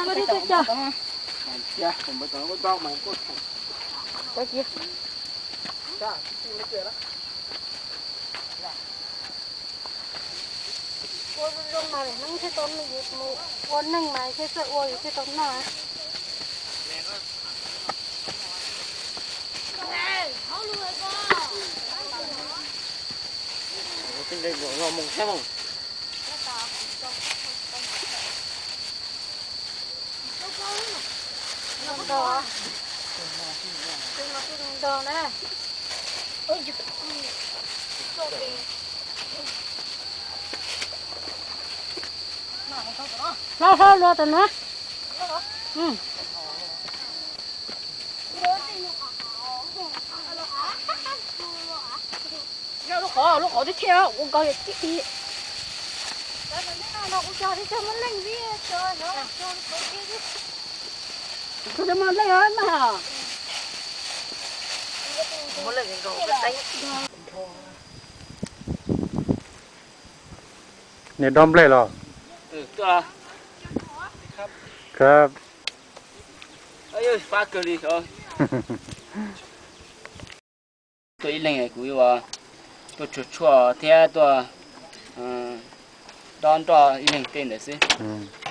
Ua zoo zoo mas hnub thiaj tau mus ua neej mas thiaj txawj ua thiaj tau noj. Hlob hlob luaj tau na. Lub qhov, lub qhov tib thiaj ua nkaus yog tib ti. Nws dob nplej los? Fab kawg li os. Tuaj ib leeg kuv yuav tuaj tshuaj tshuaj thiab tuaj dob nroj ib leeg tej ntawd xwb.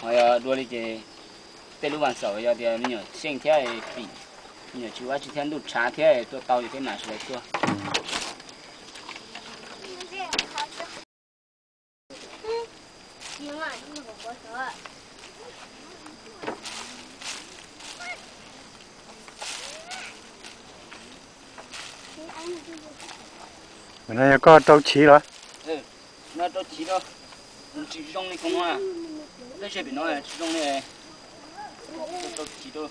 Ho yog dua li ces tej lub vas xaum yog tias me nyuam xyeej thiab pim, me nyuam tsis ua dab tsi thiab ntuj tshav thiab tuaj tau ces peb mam sawv daws tuaj. No yog koj rau chiv los? No rau chiv rau, tsis zoo li koom no, lub zej pem no tsis zoo li, rau chiv rau.